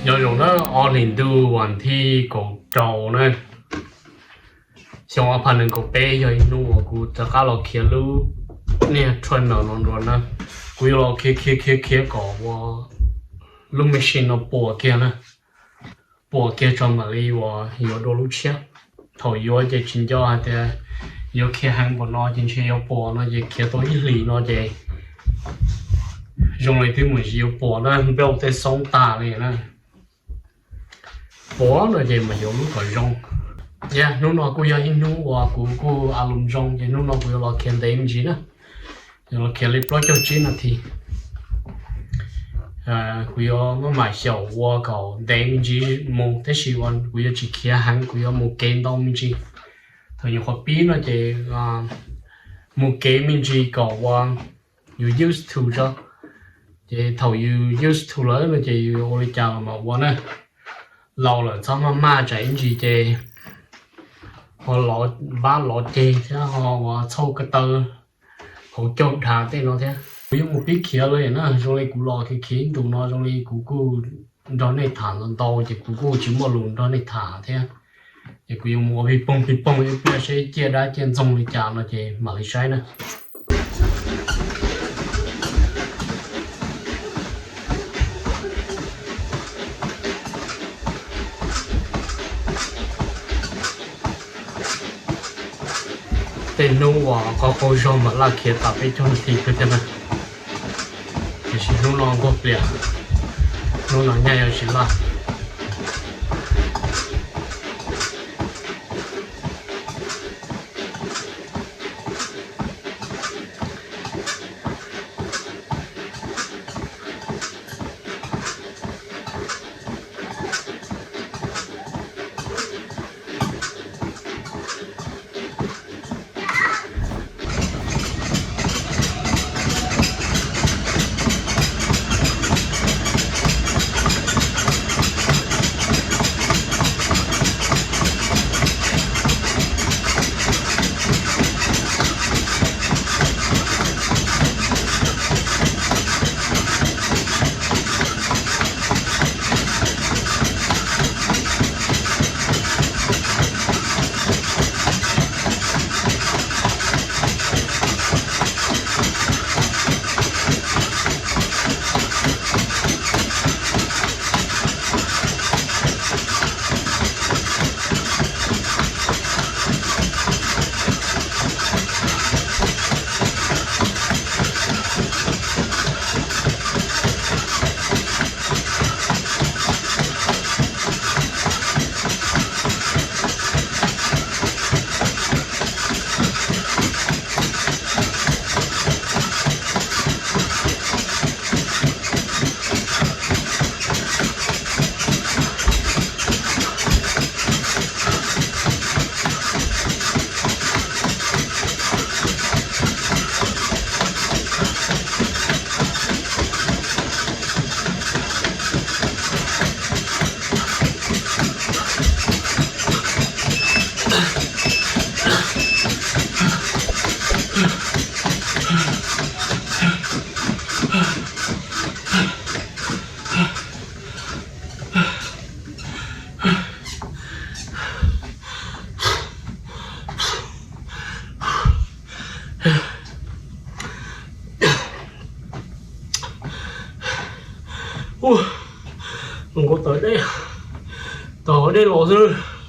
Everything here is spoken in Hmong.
Nyob zoo na, ob hlis ntuj vas thib kaum rau na, xyoo ob phav nees nkaum peb yog ib hnub uas kuv rov qab los khiav lub niag tunnel no dua na. Kuv yuav los khiav khiav khiav khiav kom ua lub machine no puas kiag na, puas kiag tso mam li uas yuav dua lub tshiab. Thaum yuav ces tsis nco hais tias yuav khiav heev npaum no ces ntshe yuav puas no ces khiav tau ib hlis no ces zoo li twb mus tsis yuav puas na, nplooj tej xoob tag li na. Puas no ces mas yuav lub kom zoo. Yog hnub no kuj yog ib hnub uas kuv kuj a lus zoo ces hnub no kuv yuav los khiav ntev me ntsis na, yuav los khiav li plaub caug tsib nas this. Kuv yuav maj mam xyaum ua kom ntev me ntsis mus tab sis kuv yuav tsis khiav heev, kuv yuav mus kev ntau me ntsis. Thaum nyuam qhuav pib no ces mus kev me ntsis kom ua yus used to tso, ces thaum yus used to lawm no ces yus ua li cas los mas ua na. Laus lawm txhob maj maj tsam ib ntsis ces ho lov vab lov ceg thiab ho ua txhauj ko taw hauv caug dhav tej no thiab. Kuv yuav mus pib khiav lawm na, zoo li kuv los khiav khiav ib ntus no zoo li kuv kuj nrog nej tham ntau ntau ces kuv kuj tsis muaj lus nrog nej tham thiab. Ces kuv yuav mus ua pig poog pig poog ib pliag seb ciaj dab ciaj ntxoog li cas no ces mam li saib na. Tej hnub uas qaug qaug zog mam laj khiav tas peb caug nas this kawg thiab na. Tiam sis hnub no nquag plias, hnub no nyaj yuav tsis laj. Ua, nkaus tawm dej, tawm dej los xwb.